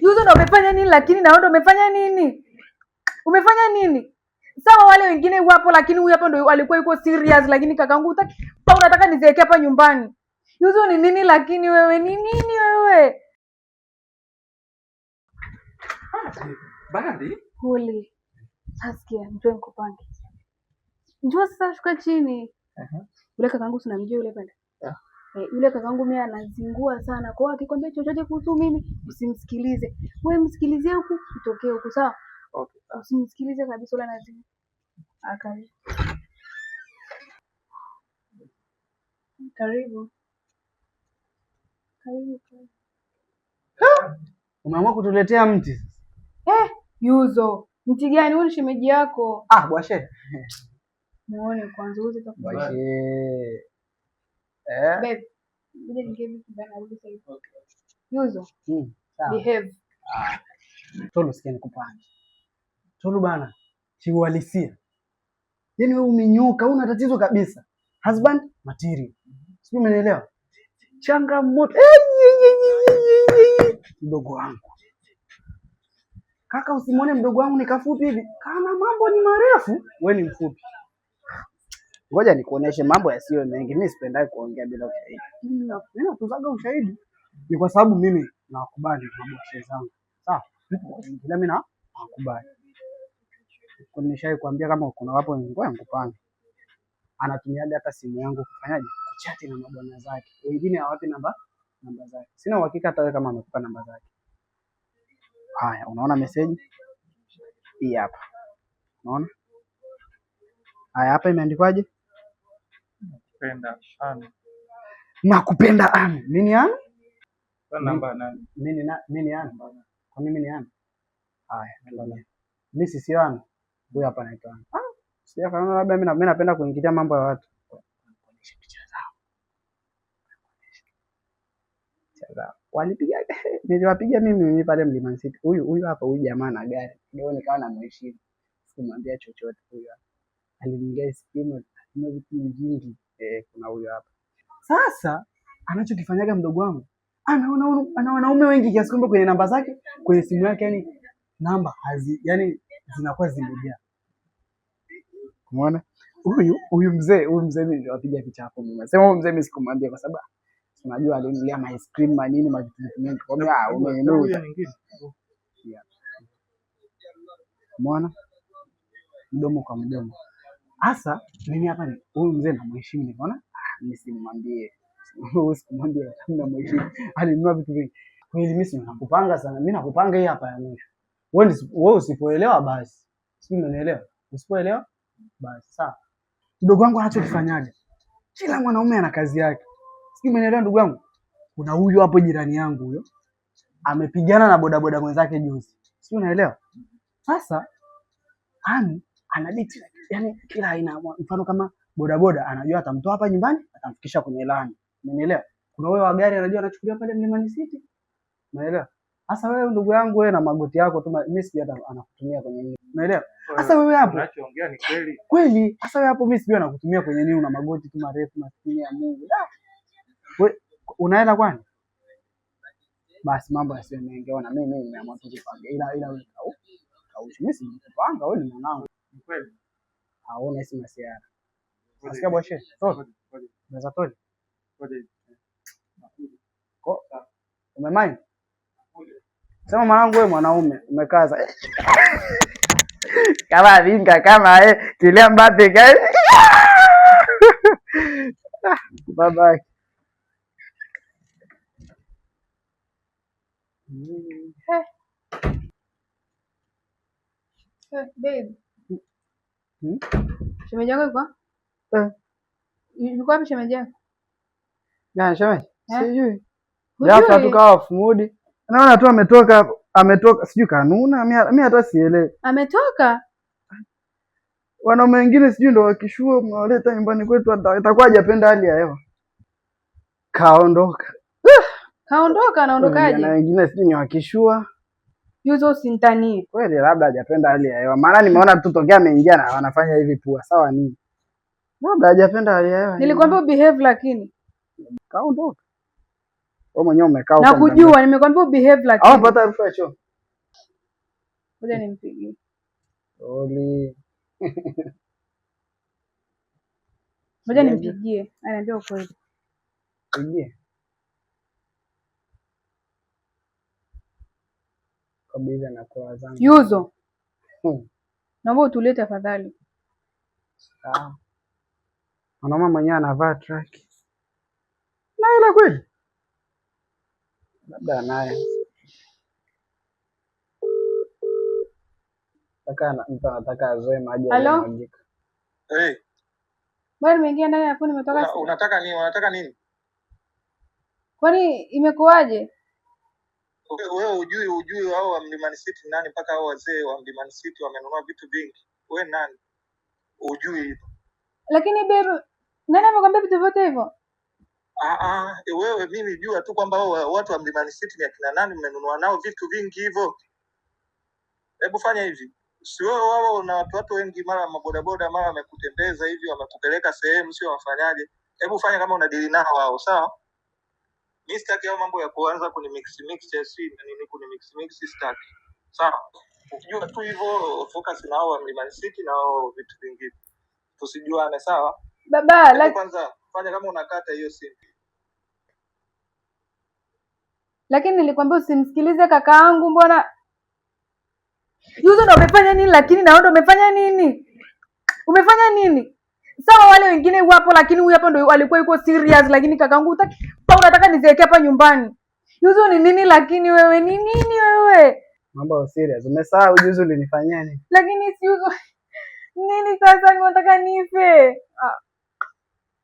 Yuzo ndo umefanya nini lakini na wewe ndo umefanya nini? Umefanya nini? Sawa wale wengine wapo lakini huyu hapa ndo alikuwa yuko serious lakini kakangu hutaki unataka niziweke hapa nyumbani. Yuzo ni nini lakini wewe ni nini wewe? Bandi? Pole. Sasa njoo nikupange. Njoo sasa shuka chini. Yule kakangu si unamjua yule pale? Yeah. Eh, yule kakangu mimi anazingua sana. Kwa hiyo akikwambia chochote kuhusu mimi usimsikilize. Wewe msikilizie huku, utokee huku, sawa? Okay. Usimsikilize kabisa yule anazingua. Akari. Karibu. Karibu. Karibu. Umeamua kutuletea mti sasa. Eh, Yuzo, mti gani? Huyu ni shemeji yako. Ah, bwashe. Muone kwanza uze Bwashe. Eh. Babe, ngoja niingie mimi ndani narudi sasa hivi. Yuzo, Sawa. behave. Tolu, sikia nikupange. Tolu bana, kiuhalisia. Yaani wewe umenyoka, huna tatizo kabisa. Husband material. Sijui umenielewa? Changamoto. Eh, ye, ye, ye, ye, ye, ye. Mdogo wangu. Kaka, usimwone mdogo wangu ni kafupi hivi. Kama mambo ni marefu, wewe ni mfupi. Ngoja nikuoneshe mambo yasiyo mengi. Mimi sipendai kuongea bila ushahidi. Mimi natuzaga ushahidi. Ni kwa sababu mimi nawakubali maboshe zangu. Sawa? Ila mimi nawakubali. Kwa nimeshawahi kuambia kama kuna wapo ngoja nikupange. Anatumiaga hata simu yangu kufanyaje? Kuchati na mabwana zake. Wengine hawapi namba zake. Sina uhakika hata wewe kama amekupa namba zake. Haya, unaona message hii hapa. Unaona? Haya, hapa imeandikwaje? Nakupenda Anu. Nakupenda Anu. Nini Anu? Sasa namba nani? Mimi na mimi ni Anu. Kwa nini mimi ni Anu? Haya, tuendelee. Mimi si sio Anu. Huyu hapa anaitwa Anu. Ah, sija kaona labda mimi napenda kuingilia mambo ya watu. Kuonyesha picha zao. Picha zao. Walipiga niliwapiga mimi pale Mlimani City. Huyu hapa huyu jamaa na gari. Ndio nikawa namheshimu. Sikumwambia chochote huyu hapa. Aliniingia ice cream, alinunua vitu vingi. Eh, kuna huyu hapa. Sasa anachokifanyaga mdogo wangu, ana wanaume wengi kiasi kwamba kwenye namba zake, kwenye simu yake, yani namba hazi, yani zinakuwa zimejaa. Umeona? Huyu mzee mimi niliwapiga picha hapo mimi. Sema huyu mzee mimi sikumwambia kwa sababu unajua alinilia ma ice cream ma nini ma vitu vingi. Kwa hiyo ah, umeenua. Nyingine. Umeona? Mdomo kwa mdomo. Hasa mimi hapa ni huyu mzee namheshimu, nikaona ah, mimi simwambie. Sikumwambia namheshimu. Alinunua vitu vingi. Kweli mimi si nakupanga sana. Mimi nakupanga hii hapa ya mwisho. Wewe usipoelewa basi. Sijui umenielewa? Usipoelewa basi sawa. Mdogo wangu anachokifanyaje? Kila mwanaume ana kazi yake. Sijui umenielewa ndugu yangu? Kuna huyu hapo jirani yangu huyo. Amepigana na bodaboda mwenzake juzi. Sijui unaelewa? Sasa Anu anadate yani kila aina, mfano kama bodaboda anajua atamtoa hapa nyumbani atamfikisha kwenye lami. Umenielewa? Kuna wewe wa gari anajua anachukulia pale Mlimani City. Umeelewa? Sasa wewe ndugu yangu wewe na magoti yako tu mimi sijui hata anakutumia kwenye nini. Umeelewa? Sasa wewe hapo Unachoongea ni kweli. kweli, sasa wewe hapo mimi sijui anakutumia kwenye nini, una magoti tu marefu maskini ya Mungu. Da. Wewe una hela kwani? Basi mambo yasiwe mengi. Ona mimi nimeamua tu kupange. Ila wewe kaushi. Mimi sikupanga, wewe ni mwanangu. Ni kweli. Hauna hisi masiara. Nasikia bwashe. Toli. Unaweza toli. Ko umemind? Sema mwanangu, wewe mwanaume umekaza. Kama vinga kama Kylian Mbappe kai. Bye bye. Hey. Hey, babe. Hmm? Shemeji yako yuko? Eh. Yuko wapi shemeji yako? Na shemeji? Eh? Sijui. Hujui? Ghafla tu kawa off mood. Naona tu ametoka sijui kanuna, mimi hata sielewi. Ametoka? Wanaume wengine sijui ndo wakishua mnawaleta nyumbani kwetu itakuwa hajapenda hali ya hewa. Kaondoka. Kaondoka, anaondokaje? Na wengine sijui ni wakishua. Yuzo usintanie. Kweli labda hajapenda hali ya hewa. Maana nimeona tu tokea ameingia na wanafanya hivi pua. Sawa nini? Labda hajapenda hali ya hewa. Nilikwambia behave lakini. Kaondoka. Wewe mwenyewe umekaa huko. Nakujua, nimekwambia ubehave lakini. Au pata harufu ya choo. Ngoja nimpigie. Oli. Ngoja nimpigie. Aniambia ukweli. Pigie. Kabisa na kula zangu. Yuzo. Naomba utulie tafadhali. Sawa. Mwanaume mwenyewe anavaa track. Na ila kweli? Labda anaye. Mtu anataka azoe maji Halo? yaliyomwagika. Hey, Bwana nimeingia ndani ya phone nimetoka. Unataka nini? Unataka nini? Kwani imekuwaje? Wewe hujui hao wa Mlimani City nani mpaka hao wazee wa Mlimani City wamenunua vitu vingi. Wewe nani? Hujui hivyo. Lakini babe, nani amekwambia vitu vyote hivyo? Wewe mimi jua tu kwamba hao watu wa Mlimani City ni akina nani, mmenunua nao vitu vingi hivyo. Hebu fanya hivi. Si wewe wao una watu wengi, mara mabodaboda, mara wamekutembeza hivi, wamekupeleka sehemu, sio wafanyaje? Hebu fanya kama unadili nao wao, sawa? Mimi sitaki hayo mambo ya kuanza kunimix mix si na nini kunimix mix sitaki. Sawa? Ukijua tu hivyo focus na hao wa Mlimani City na hao vitu vingine. Tusijuane, sawa? Baba, kwanza fanya kama unakata hiyo simu. Lakini nilikwambia usimsikilize kakaangu, mbona Yuzo ndo umefanya nini? Lakini na wewe ndo umefanya nini? Umefanya nini? Sawa wale wengine wapo, lakini huyu hapa ndo alikuwa yuko serious, lakini kakaangu hutaki, unataka niziweke hapa nyumbani. Yuzo ni nini lakini wewe ni nini wewe? Mambo serious. Umesahau juzi ulinifanyia nini? Lakini si Yuzo nini sasa nataka nife.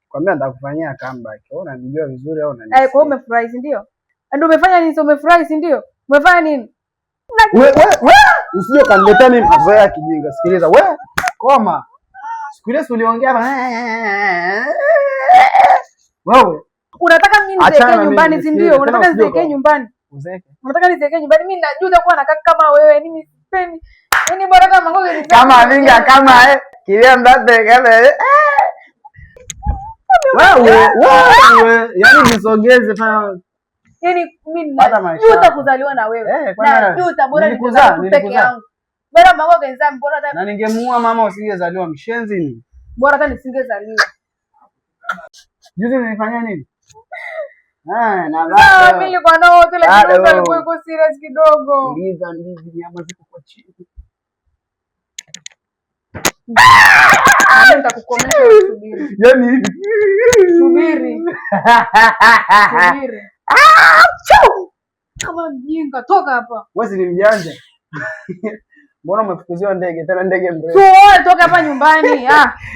Kwambia nitakufanyia comeback. Wewe unanijua vizuri au unanisikia? Eh, kwa hiyo umefurahi si ndio? Ndio umefanya nini? Umefurahi si ndio? Umefanya nini? Wewe wewe usije ukaniletea mimi mazoea ya kijinga. Sikiliza wewe, koma. Siku ile uliongea hapa. Wewe unataka mimi nizeeke nyumbani si ndio? Unataka nizeeke nyumbani? Uzeeke. Unataka nizeeke nyumbani? Mimi najuta kuwa nakaa kama wewe, mimi sipendi. Yaani bora kama ngoge ni kama vinga kama kilia mbape kama Wewe wewe, yaani nisogeze fanya. Yaani mimi najuta kuzaliwa na wewe. Najuta, bora nilizaa peke yangu. Bora mama kanizaa, bora hata na ningemuua mama usingezaliwa, mshenzi ni. Bora hata nisingezaliwa. Juzi nilifanya nini? Ah, na bado. Mimi nilikuwa nao wote lakini mtu alikuwa yuko serious kidogo. Uliza ndizi nyama ziko kwa chini. Nitakukomesha, subiri. Yaani subiri. Subiri. Kama mjinga, toka hapa. Wewe si ni mjanja. Mbona umefukuziwa ndege tena ndege mrefu? Tuoe, toka hapa nyumbani. Ah.